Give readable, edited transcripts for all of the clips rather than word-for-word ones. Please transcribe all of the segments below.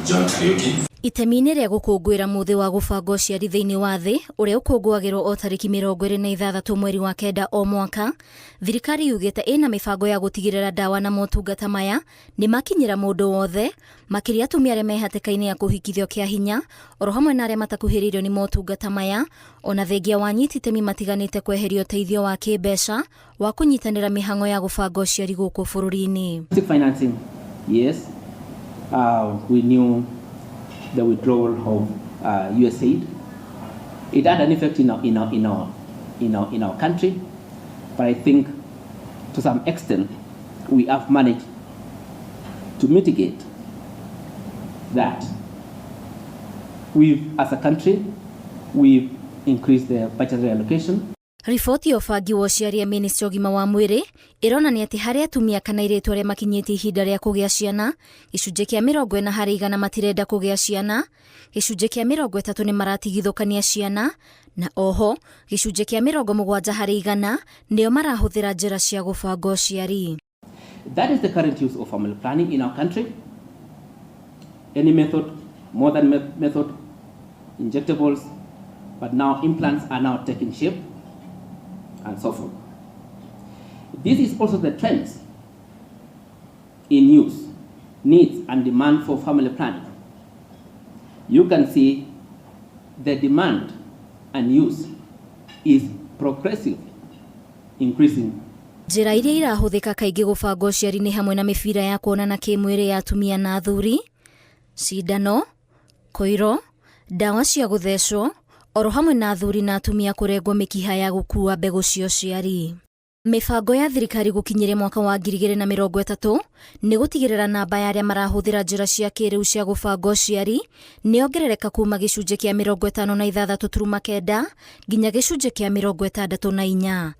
John Kariuki. Itemi-inĩ rĩa gũkũngũĩra mũthĩ wa gũbanga ũciari thĩinĩ wa thĩ ũrĩa ũkũngũagĩrwo o tarĩki 26 mweri wa kenda o mwaka, thirikari yugĩte ĩna mĩbango ya gũtigĩrĩra ndawa na motungata maya nĩ makinyĩra mũndũ wothe, makĩria atumia arĩa me hatĩka-inĩ ya kũhikithio kĩa hinya oro hamwe na arĩa matakuhĩrĩirio nĩ motungata maya, ona thengia wa anyiti itemi matiganĩte kweheria ũteithio wa kĩmbeca wa kũnyitanĩra mĩhang'o ya gũbanga ũciari gũkũ bũrũri-inĩ. Financing, yes, we knew the withdrawal of USAID. It had an effect in our country, but I think to some extent we have managed to mitigate that. We've, as a country, we've increased the budgetary allocation. Riboti ya ũbangi wa ũciari ya Ministry ya ũgima wa mwĩrĩ ĩronania atĩ harĩ atumia kana airĩtu arĩa makinyĩtie ihinda rĩa kũgĩa ciana, gĩcunjĩ kĩa 40% matirenda kũgĩa ciana, gĩcunjĩ kĩa 30 nĩ maratigithũkania ciana, na oho gĩcunjĩ kĩa 70% nĩo marahũthĩra njĩra cia gũbanga ũciari. That is the current use of family planning in our country. Any method, modern method, injectables, but now implants are now taking shape, and so forth. This is also the trends in use, needs, and demand for family planning. You can see the demand and use is progressively increasing. Njĩra iria irahũthĩka kaingĩ gũbanga ũciari nĩ hamwe na mĩbira ya kuonana kĩmwĩrĩ ya atumia na athuri, cindano, koiro, ndawa cia gũthecwo, oro hamwe na athuri na atumia kũrengwo mĩkiha ya gũkua mbegũ cia ũciari. Mĩbango ya thirikari gũkinyĩria mwaka wa 2030 nĩ gũtigĩrĩra namba ya arĩa marahũthĩra njĩra cia kĩrĩu cia gũbanga ũciari nĩ yongerereka kuma gĩcunjĩ kĩa 56.9 nginya gĩcunjĩ kĩa 64,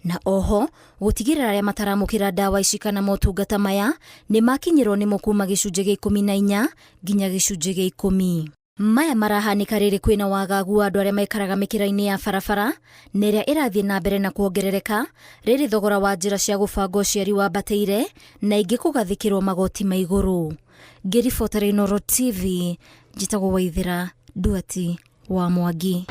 na oho gũtigĩrĩra arĩa mataramũkĩra ndawa ici kana motungata maya nĩ makinyĩrwo nĩmo kuma gĩcunjĩ gĩa 14 nginya gĩcunjĩ gĩa 10. Maya marahanĩka rĩrĩ kwĩna wagagu wa andũ arĩa maikaraga mĩkĩra-inĩ ya barabara na ĩrĩa ĩrathiĩ na mbere na kuongerereka rĩrĩ thogora wa njĩra cia gũbanga ũciari wambatĩire na ingĩ kũgathĩkĩrwo magoti ma igũrũ. Ngĩribotera Inooro TV, njĩtagwo Waithĩra Nduati wa Mwangi.